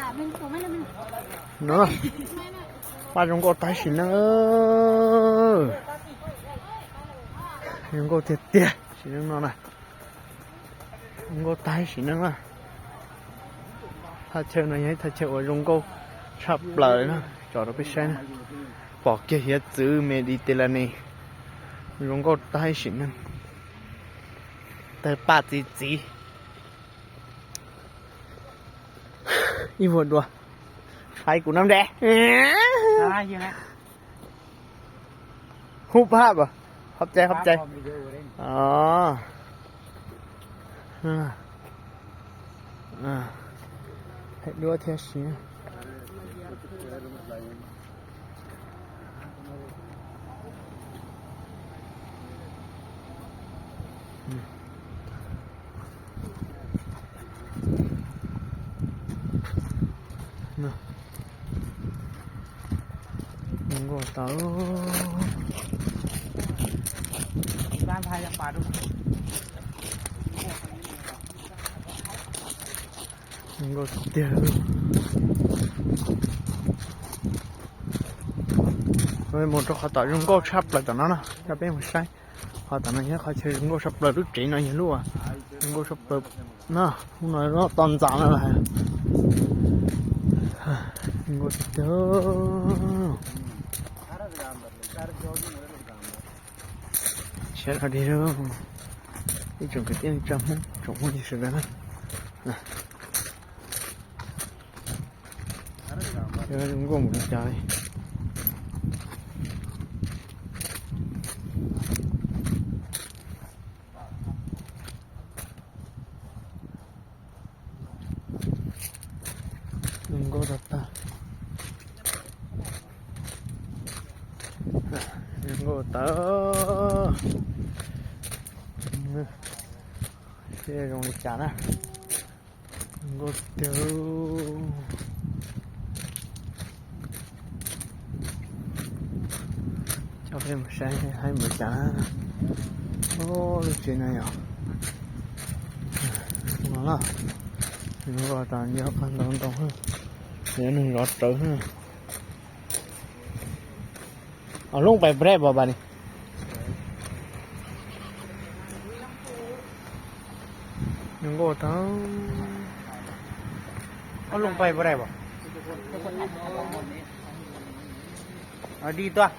No, paj zoo nkauj tag sim neej. Zoo nkauj tiag tiag sim neej no na. Zoo nkauj tag sim neej na. Thaj chaw no yog ib thaj chaw uas zoo nkauj tshaj plaws na, tso rau peb saib na. Pom kiag hiav txwv Mediterranean, zoo nkauj tag sim neej. Tawg paj txi txiv. Ib vuag dua, faib kuv nab nte. Hub hab, qhov cai qhov cai. Hais duab thiab siv. Zoo nkauj tas. Zoo nkauj tiag. Mus rau qhov tom zoo nkauj tshaj plaws tom no na, coj peb mus saib. Qhov tom no yog qhov chaw zoo nkauj tshaj plaws, lub tsev no yog lub zoo nkauj tshaj plaws na. Hnub no loj to ntxas na. Zoo nkauj tiag. Siab dog dig, ib tsoom kwv tij neej tsa Hmoob tsoom phooj ywg sawv daws na. Zoo nkauj npaum li cas li. Zoo nkauj tag tag. Zoo nkauj tag. Seb zoo li cas na. Zoo nkauj tiag. Coj peb mus saib haib npaum cas na. Lub tsev no yog no na, zoo nkauj tas nyob qab ntau ntau, yog neeg zov rawv. Ob looj pais pab pam ni. Zoo nkauj tag. Ob looj pais pab, dig tuaj.